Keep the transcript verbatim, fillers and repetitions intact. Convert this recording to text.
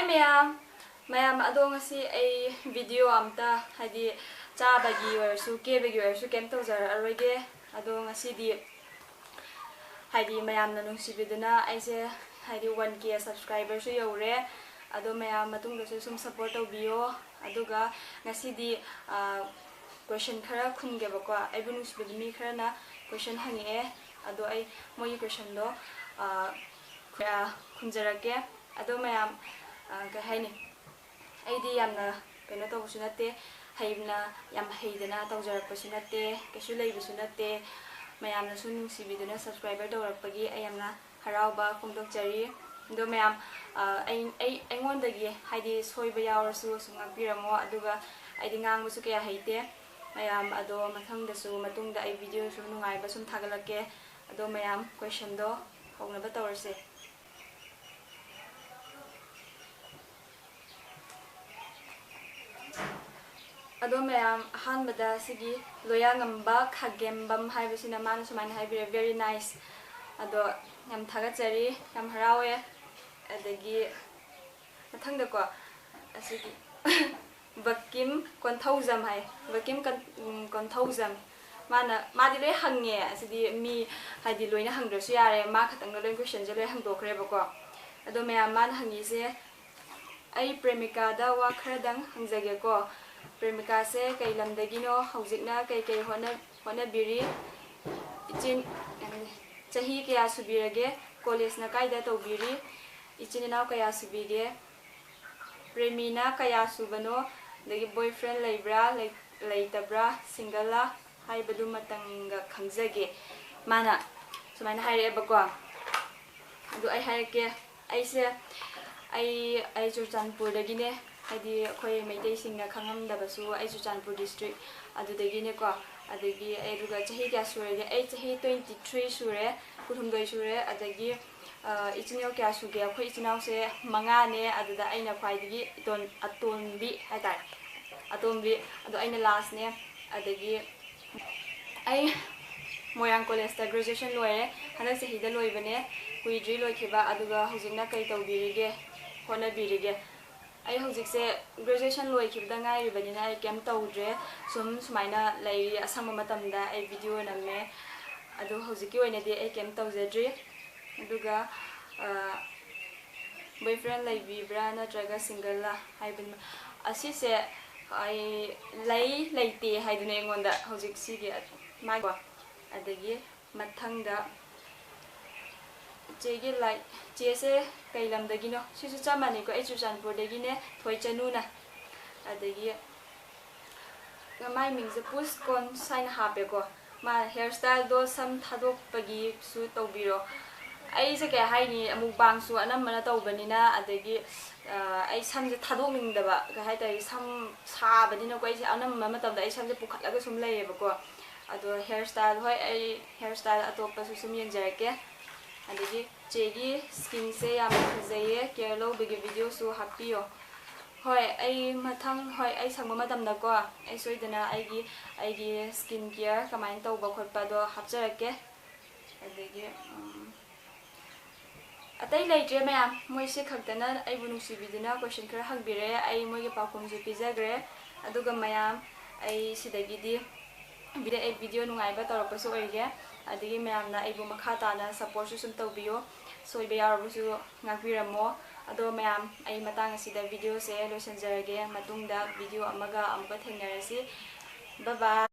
ꯃꯌꯥꯝ, ꯃꯌꯥꯝ, ꯑꯗꯣ ꯉꯁꯤ ꯑꯩ video ꯑꯝꯇ, ꯍꯥꯏꯗꯤ ꯆꯥꯕꯒꯤ ꯑꯣꯏꯔꯁꯨ ꯀꯦꯕꯒꯤ ꯑꯣꯏꯔꯁꯨ ꯀꯩꯝ ꯇꯧꯖꯔꯛꯑꯔꯣꯏꯒꯦ꯫ ꯑꯗꯣ ꯉꯁꯤꯗꯤ, ꯍꯥꯏꯗꯤ ꯃꯌꯥꯝꯅ ꯅꯨꯡꯁꯤꯕꯤꯗꯨꯅ ꯑꯩꯁꯦ, ꯍꯥꯏꯗꯤ one K subscriberꯁꯨ ꯌꯧꯔꯦ꯫ ꯑꯗꯣ ꯃꯌꯥꯝ ꯃꯇꯨꯡꯗꯁꯨ ꯁꯨꯝ support ꯇꯧꯕꯤꯌꯣ꯫ ꯑꯗꯨꯒ ꯉꯁꯤꯗꯤ, ꯑ, question ꯈꯔ ꯈꯨꯝꯒꯦꯕꯀꯣ꯫ ꯑꯩꯕꯨ ꯅꯨꯡꯁꯤꯕꯤꯕ ꯃꯤ ꯈꯔꯅ question ꯍꯪꯉꯛꯑꯦ꯫ ꯑꯗꯣ ꯑꯩ ꯃꯣꯏꯒꯤ questionꯗꯣ, ꯑ, ꯈꯨ-, ꯑ, ꯈꯨꯝꯖꯔꯛꯀꯦ꯫ ꯑꯗꯣ ꯃꯌꯥꯝ, ꯑ, ꯀꯩ ꯍꯥꯏꯅꯤ? ꯑꯩꯗꯤ ꯌꯥꯝꯅ ꯀꯩꯅꯣ ꯇꯧꯕꯁꯨ ꯅꯠꯇꯦ, ꯍꯩꯅ, ꯌꯥꯝ ꯍꯩꯗꯅ ꯇꯧꯖꯔꯛꯄꯁꯨ ꯅꯠꯇꯦ, ꯀꯩꯁꯨ ꯂꯩꯕꯁꯨ ꯅꯠꯇꯦ꯫ ꯃꯌꯥꯝꯅꯁꯨ ꯅꯨꯡꯁꯤꯕꯤꯗꯨꯅ subscriber ꯇꯧꯔꯛꯄꯒꯤ ꯑꯩ ꯌꯥꯝꯅ ꯍꯔꯥꯎꯕ ꯐꯣꯡꯗꯣꯛꯆꯔꯤ꯫ ꯑꯗꯣ ꯃꯌꯥꯝ, ꯑ, ꯑꯩ, ꯑꯩ, ꯑꯩꯉꯣꯟꯗꯒꯤ ꯍꯥꯏꯗꯤ ꯁꯣꯏꯕ ꯌꯥꯎꯔꯁꯨ ꯁꯨꯝ ꯉꯥꯛꯄꯤꯔꯝꯃꯣ꯫ ꯑꯗꯨꯒ ꯑꯩꯗꯤ ꯉꯥꯡꯕꯁꯨ ꯀꯌꯥ ꯍꯩꯇꯦ꯫ ꯃꯌꯥꯝ ꯑꯗꯣ ꯃꯊꯪꯗꯁꯨ, ꯃꯇꯨꯡꯗ ꯑꯩ video ꯁꯨꯝ ꯅꯨꯡꯉꯥꯏꯕ ꯁꯨꯝ ꯊꯥꯒꯠꯂꯛꯀꯦ꯫ ꯑꯗꯣ ꯃꯌꯥꯝ questionꯗꯣ ꯍꯧꯅꯕ ꯇꯧꯔꯁꯦ꯫ ꯑꯗꯣ ꯃꯌꯥꯝ, ꯑꯍꯥꯟꯕꯗ ꯁꯤꯒꯤ ꯂꯣꯌꯥꯉꯝꯕ ꯈꯥꯒꯦꯝꯕꯝ ꯍꯥꯏꯕꯁꯤꯅ ꯃꯥꯅ ꯁꯨꯃꯥꯏꯅ ꯍꯥꯏꯕꯤꯔꯦ, "Very nice"꯫ ꯑꯗꯣ ꯌꯥꯝ ꯊꯥꯒꯠꯆꯔꯤ, ꯌꯥꯝ ꯍꯔꯥꯎꯋꯦ꯫ ꯑꯗꯒꯤ ꯃꯊꯪꯗꯀꯣ, ꯑꯁꯤꯒꯤ ꯕꯀꯤꯝ ꯀꯣꯟꯊꯧꯖꯝ ꯍꯥꯏ, ꯕꯀꯤꯝ ꯀꯟ-, ꯎꯝ, ꯀꯣꯟꯊꯧꯖꯝ꯫ ꯃꯥꯅ, ꯃꯥꯗꯤ ꯂꯣꯏ ꯍꯪꯉꯦ꯫ ꯑꯁꯤꯗꯤ ꯃꯤ, ꯍꯥꯏꯗꯤ, ꯂꯣꯏꯅ ꯍꯪꯗ꯭ꯔꯁꯨ ꯌꯥꯔꯦ, ꯃꯥ ꯈꯛꯇꯪꯗ ꯂꯣꯏ questionꯁꯦ ꯂꯣꯏ ꯍꯪꯗꯣꯛꯈ꯭ꯔꯦꯕꯀꯣ꯫ ꯑꯗꯣ ꯃꯌꯥꯝ, ꯃꯥꯅ ꯍꯪꯉꯤꯁꯦ, ꯑꯩ ꯄ꯭ꯔꯦꯃꯤꯀꯥꯗ ꯋꯥ ꯈꯔꯗꯪ ꯍꯪꯖꯒꯦꯀꯣ꯫ ꯄ꯭ꯔꯦꯃꯤꯀꯥꯁꯦ ꯀꯩ ꯂꯝꯗꯒꯤꯅꯣ? ꯍꯧꯖꯤꯛꯅ ꯀꯩ ꯀꯩ ꯍꯣꯠꯅ-, ꯍꯣꯠꯅꯕꯤꯔꯤ? ꯏꯆꯤꯟ-, ꯆꯍꯤ ꯀꯌꯥ ꯁꯨꯕꯤꯔꯒꯦ? ꯀꯣꯂꯦꯖꯅ ꯀꯥꯏꯗ ꯇꯧꯕꯤꯔꯤ? ꯏꯆꯤꯟ ꯏꯅꯥꯎ ꯀꯌꯥ ꯁꯨꯕꯤꯒꯦ? ꯄ꯭ꯔꯦꯃꯤꯅ ꯀꯌꯥ ꯁꯨꯕꯅꯣ? ꯑꯗꯒꯤ boyfriend ꯂꯩꯕ꯭ꯔꯥ, ꯂꯩ-, ꯂꯩꯇꯕ꯭ꯔꯥ, single ꯂꯥ ꯍꯥꯏꯕꯗꯨꯃꯇꯪꯒ ꯈꯪꯖꯒꯦ꯫ ꯃꯥꯅ ꯁꯨꯃꯥꯏꯅ ꯍꯥꯏꯔꯛꯑꯦꯕꯀꯣ꯫ ꯑꯗꯨ ꯑꯩ ꯍꯥꯏꯔꯛꯀꯦ꯫ ꯑꯩꯁꯦ, ꯑꯩ, ꯑꯩ ꯆꯨꯔꯆꯥꯟꯄꯨꯔꯗꯒꯤꯅꯦ꯫ ꯍꯥꯏꯗꯤ ꯑꯩꯈꯣꯏ ꯃꯩꯇꯩꯁꯤꯡꯅ ꯈꯪꯉꯝꯗꯕꯁꯨ, ꯑꯩ ꯆꯨꯔꯆꯥꯟꯄꯨꯔ district ꯑꯗꯨꯗꯒꯤꯅꯦꯀꯣ꯫ ꯑꯗꯒꯤ ꯑꯩ, ꯑꯗꯨꯒ ꯆꯍꯤ ꯀꯌꯥ ꯁꯨꯔꯒꯦ? ꯑꯩ ꯆꯍꯤ twenty three ꯁꯨꯔꯦ, ꯀꯨꯟꯍꯨꯝꯗꯣꯏ ꯁꯨꯔꯦ꯫ ꯑꯗꯒꯤ, ꯑ, ꯏꯆꯤꯟ ꯏꯅꯥꯎ ꯀꯌꯥ ꯁꯨꯒꯦ? ꯑꯩꯈꯣꯏ ꯏꯆꯤꯟ ꯏꯅꯥꯎꯁꯦ ꯃꯉꯥꯅꯦ, ꯑꯗꯨꯗ ꯑꯩꯅ ꯈ꯭ꯋꯥꯏꯗꯒꯤ ꯏꯇꯣꯟ-, ꯑꯇꯣꯟꯕꯤ ꯍꯥꯏꯇꯥꯔꯦ, ꯑꯇꯣꯝꯕꯤ꯫ ꯑꯗꯣ ꯑꯩꯅ lastꯅꯦ꯫ ꯑꯗꯒꯤ ꯑꯩ ꯃꯣꯏꯔꯥꯡ ꯀꯣꯂꯦꯖꯇ graduation ꯂꯣꯏꯔꯦ, ꯍꯟꯗꯛ ꯆꯍꯤꯗ ꯂꯣꯏꯕꯅꯦ, ꯀꯨꯏꯗ꯭ꯔꯤ ꯂꯣꯏꯈꯤꯕ꯫ ꯑꯗꯨꯒ ꯍꯧꯖꯤꯛꯅ ꯀꯩ ꯇꯧꯕꯤꯔꯤꯒꯦ? ꯍꯣꯠꯅꯕꯤꯔꯤꯒꯦ? ꯑꯩ ꯍꯧꯖꯤꯛꯁꯦ graduation ꯂꯣꯏꯈꯤꯕꯗ ꯉꯥꯏꯔꯤꯕꯅꯤꯅ ꯑꯩ ꯀꯩꯝ ꯇꯧꯗ꯭ꯔꯦ꯫ ꯁꯨꯝ ꯁꯨꯃꯥꯏꯅ ꯂꯩꯔꯤ꯫ ꯑꯁꯪꯕ ꯃꯇꯝꯗ ꯑꯩ video ꯅꯝꯃꯦ꯫ ꯑꯗꯣ ꯍꯧꯖꯤꯛꯀꯤ ꯑꯣꯏꯅꯗꯤ ꯑꯩ ꯀꯩꯝ ꯇꯧꯖꯗ꯭ꯔꯤ꯫ ꯑꯗꯨꯒ, ꯑ, boyfriend ꯂꯩꯕꯤꯕ꯭ꯔꯥ ꯅꯠꯇ꯭ꯔꯒ single ꯂꯥ ꯍꯥꯏꯕꯅꯤ꯫ ꯑꯁꯤꯁꯦ ꯑꯩ ꯂꯩ, ꯂꯩꯇꯦ ꯍꯥꯏꯗꯨꯅ ꯑꯩꯉꯣꯟꯗ ꯍꯧꯖꯤꯛ ꯁꯤꯒꯤ ꯃꯥꯏꯀꯣ꯫ ꯑꯗꯒꯤ ꯃꯊꯪꯗ ꯆꯦꯒꯤ ꯂꯥꯏꯛ, ꯆꯦꯁꯦ ꯀꯩ ꯂꯝꯗꯒꯤꯅꯣ? ꯁꯤꯁꯨ ꯆꯞ ꯃꯥꯟꯅꯩꯀꯣ, ꯑꯩ ꯆꯨꯔꯆꯥꯟꯄꯨꯔꯗꯒꯤꯅꯦ, ꯊꯣꯏꯆꯅꯨꯅ꯫ ꯑꯗꯒꯤ ꯃꯥꯏ ꯃꯤꯡꯁꯦ ꯄꯨꯁ ꯀꯣꯟꯁ ꯍꯥꯏꯅ ꯍꯥꯞꯄꯦꯀꯣ꯫ ꯃꯥ hair styleꯗꯣ ꯁꯝ ꯊꯥꯗꯣꯛꯄꯒꯤꯁꯨ ꯇꯧꯕꯤꯔꯣ꯫ ꯑꯩꯁꯦ ꯀꯩ ꯍꯥꯏꯅꯤ, mukbangꯁꯨ ꯑꯅꯝꯕꯅ ꯇꯧꯕꯅꯤꯅ, ꯑꯗꯒꯤ, ꯑ, ꯑꯩ ꯁꯝꯁꯦ ꯊꯥꯗꯣꯛꯅꯤꯡꯗꯕ, ꯀꯩ ꯍꯥꯏꯇꯥꯔꯦ, ꯁꯝ ꯁꯥꯕꯅꯤꯅꯀꯣ꯫ ꯑꯩꯁꯦ ꯑꯅꯝꯕ ꯃꯇꯝꯗ ꯑꯩ ꯁꯝꯁꯦ ꯄꯨꯈꯠꯂꯒ ꯁꯨꯝ ꯂꯩꯌꯦꯕꯀꯣ꯫ ꯑꯗꯣ hair style, ꯍꯣꯏ, ꯑꯩ hair style ꯑꯇꯣꯞꯄꯁꯨ ꯁꯨꯝ ꯌꯦꯡꯖꯔꯛꯀꯦ꯫ ꯑꯗꯒꯤ ꯆꯦꯒꯤ skinꯁꯦ ꯌꯥꯝꯅ ꯐꯖꯩꯌꯦ, care ꯂꯧꯕꯒꯤ videoꯁꯨ ꯍꯥꯞꯄꯤꯌꯣ꯫ ꯍꯣꯏ, ꯑꯩ ꯃꯊꯪ, ꯍꯣꯏ, ꯑꯩ ꯁꯪꯕ ꯃꯇꯝꯗꯀꯣ, ꯑꯩ ꯁꯣꯏꯗꯅ ꯑꯩꯒꯤ, ꯑꯩꯒꯤ skin care ꯀꯃꯥꯏꯅ ꯇꯧꯕ ꯈꯣꯠꯄꯗꯣ ꯍꯥꯞꯆꯔꯛꯀꯦ꯫ ꯑꯗꯒꯤ, ꯎꯝ, ꯑꯇꯩ ꯂꯩꯇ꯭ꯔꯦ ꯃꯌꯥꯝ, ꯃꯣꯏꯁꯦ ꯈꯛꯇꯅ ꯑꯩꯕꯨ ꯅꯨꯡꯁꯤꯕꯤꯗꯨꯅ question ꯈꯔ ꯍꯪꯕꯤꯔꯦ, ꯑꯩ ꯃꯣꯏꯒꯤ ꯄꯥꯎꯈꯨꯝꯁꯨ ꯄꯤꯖꯈ꯭ꯔꯦ꯫ ꯑꯗꯨꯒ ꯃꯌꯥꯝ, ꯑꯩ ꯁꯤꯗꯒꯤꯗꯤ video, ꯑꯩ video ꯅꯨꯡꯉꯥꯏꯕ ꯇꯧꯔꯛꯄꯁꯨ ꯑꯣꯏꯒꯦ꯫ ꯑꯗꯒꯤ ꯃꯌꯥꯝꯅ ꯑꯩꯕꯨ ꯃꯈꯥ ꯇꯥꯅ supportꯁꯨ ꯁꯨꯝ ꯇꯧꯕꯤꯌꯣ, ꯁꯣꯏꯕ ꯌꯥꯎꯔꯕꯁꯨ ꯉꯥꯛꯄꯤꯔꯝꯃꯣ꯫ ꯑꯗꯣ ꯃꯌꯥꯝ, ꯑꯩ ꯃꯇꯥꯡ ꯑꯁꯤꯗ videoꯁꯦ ꯂꯣꯏꯁꯤꯟꯖꯔꯒꯦ, ꯃꯇꯨꯡꯗ video ꯑꯃꯒ ꯑꯃꯨꯛꯀ ꯊꯦꯡꯅꯔꯁꯤ꯫ Bye bye꯫